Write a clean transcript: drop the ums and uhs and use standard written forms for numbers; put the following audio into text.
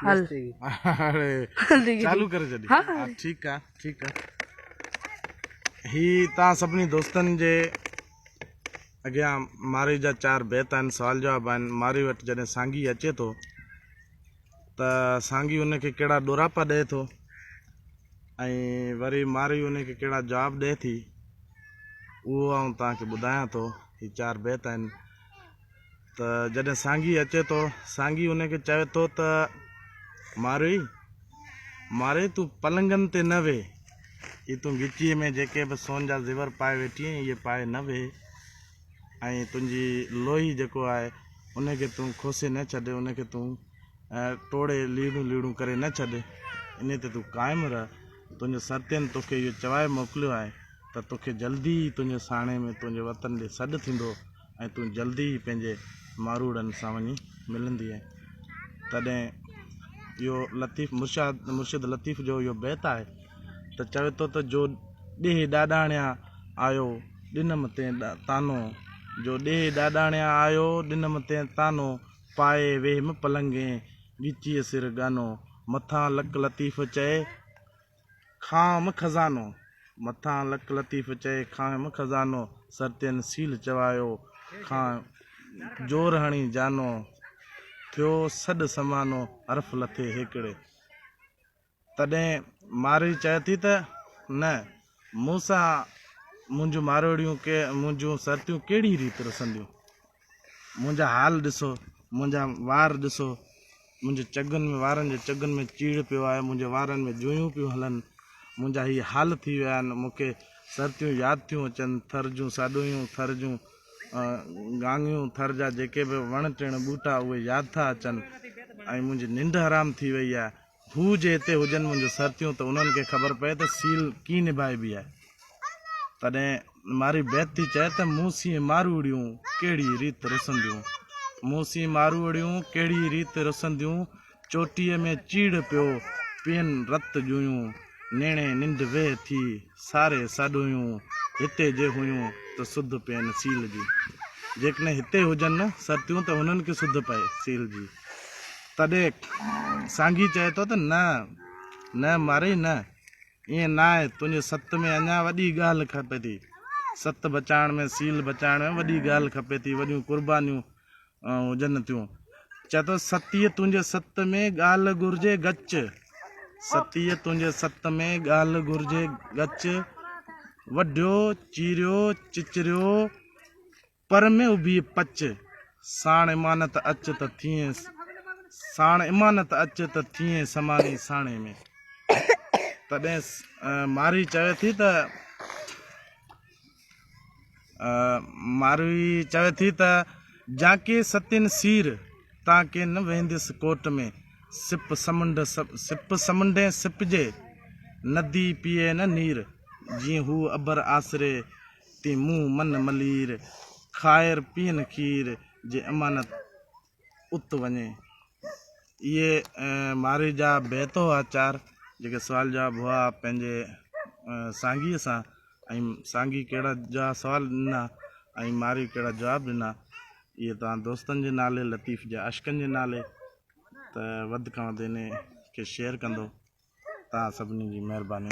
هل. هاڻي چالو ڪري ڇڏي. ها ٺيڪ آ ٺيڪ آ. هي توهان سڀني دوستن جي اڳيان مارئي جا چار بيت آهن، سوال جواب آهن. مارئي وٽ جڏهن سانگي اچي ٿو ته سانگي ان کي ڪهڙا ڏوراپا ڏئي ٿو ۽ وري مارئي ان کي ڪهڙا جواب ڏئي ٿي، اهو آئون توهان کي ٻڌايان ٿو. هي چار بيت آهن. ته جڏهن سانگي اچي ٿو، سانگي ان کي چوي ٿو ته ماروئي، ماروئي تون پلنگن تي نه ويهه، هي تون ڳچيء ۾ جيڪي به سون جا زيور پائي ويٺي آهين، اهي پائي نه ويهه ۽ تنهنجي لوهي جيڪو آهي، ان کي تون کوسي نه ڇڏ، ان کي تون ٽوڙي ليڙون ليڙون ڪري نه ڇڏ، انهي تي تون قائم رهه، تنهنجي سرتين توکي اهو چوائي موڪليو آهي ته توکي جلدي ئي تنهنجي ساڻي ۾ تنهنجي وطن ڏي سڏ ٿيندو ۽ تون جلدي ئي پنهنجي ماروئڙن سان وڃي ملندينء. تڏهن اهو لطيف مرشاد مرشد لطيف جو اهو بيت آهي ته چوي ٿو ته جو ڏيهه ڏاڏاڻيان آيو ڏنم تين طعنو جو ڏيهه ڏاڏاڻيان آيو ڏنم تين طعنو پائي ويهم پلنگين ڳچيء سر ڳانو مٿان لڪ لطيف چئي کانئم خزانو، مٿان لڪ لطيف چئي کانئم خزانو، سرتين سيل چوايو، کانئم جور هڻي جانو، ٿيو سڏ سمانو، حرف لٿي هيڪڙي. تڏهن مارئي چئي ٿي ته، نه، مون سان منهنجون ماروئڙيون ڪي منهنجون سرتيون ڪهڙي ريت رسنديون؟ منهنجا حال ڏسو، منهنجا وار ڏسو، منهنجي چڳن ۾ وارن جي چڳن ۾ چيڙهه پيو آهي، منهنجي وارن ۾ جوئيون پيون هلن، منهنجا هي حال ٿي ويا آهن، مون کي سرتيون ياد ٿيون اچن، ٿر جون ساڏوهيون، ٿر جون گانگيون، ٿر جا جيڪي به وڻ ٽڻ ٻوٽا اهي ياد ٿا اچن ۽ منهنجي ننڊ حرام ٿي وئي آهي. هو جي هتي هجن منهنجون سرتيون ته انهن کي خبر پئي ته سيل ڪيئن نڀائبي آهي. تڏهن مارئي بيت ٿي چئي ته مون سين ماروئڙيون ڪهڙي ريت رسنديون، مون سين ماروئڙيون ڪهڙي ريت رسنديون، چوٽيء ۾ چيڙهه پيو پين رت جويون، نيڻي ننڊ ويهه ٿي ساري ساڏوهيون، هتي جي هيون ته سڌ پين سيل جي. جيڪڏهن هتي هجن سرتيون ته هنن کي سڌ پئي سيل جي. تڏهن سانگي چئي ٿو ته نه، نه مارئي نه، ائين ناهي، تنهنجي ست ۾ اڃا وڏي ڳالهه کپي ٿي. ست بچائڻ ۾، سيل بچائڻ ۾ وڏي ڳالهه کپي ٿي، وڏيون قربانيون هجن ٿيون. چئي ٿو ستيء تنهنجي ست ۾ ڳالهه گهرجي ڳچ، ستيء تنهنجي ست ۾ ڳالهه گهرجي ڳچ، وڍيو، چيريو، چچريو، پر ۾ اڀي پچ، ساڻ امانت اچ ته ٿئين، ساڻ امانت اچ ته ٿئين سماني ساڻي ۾. تڏهن مارئي چوي ٿي ته مارئي چوي ٿي ته جاڪي ستين سير، تان ڪين وينديس ڪوٽ ۾، سپ سمنڊ سپ سمنڊين سپجي، ندي پيئي نه نير، جيئن هو ابر آسري، تين مون من ملير، کائر پيئن کير، جي امانت ات وڃي. اهي مارئي جا بيت هئا چار، جيڪي سوال جواب هئا پنهنجي سانگيء سان ۽ سانگي ڪهڙا جا سوال ڏنا ۽ مارئي ڪهڙا جواب ڏنا، اهي توهان دوستن جي نالي، لطيف جي عاشقن جي نالي ته وڌ کان وڌ انهي کي شيئر ڪندو. توهان سڀني جي مهرباني.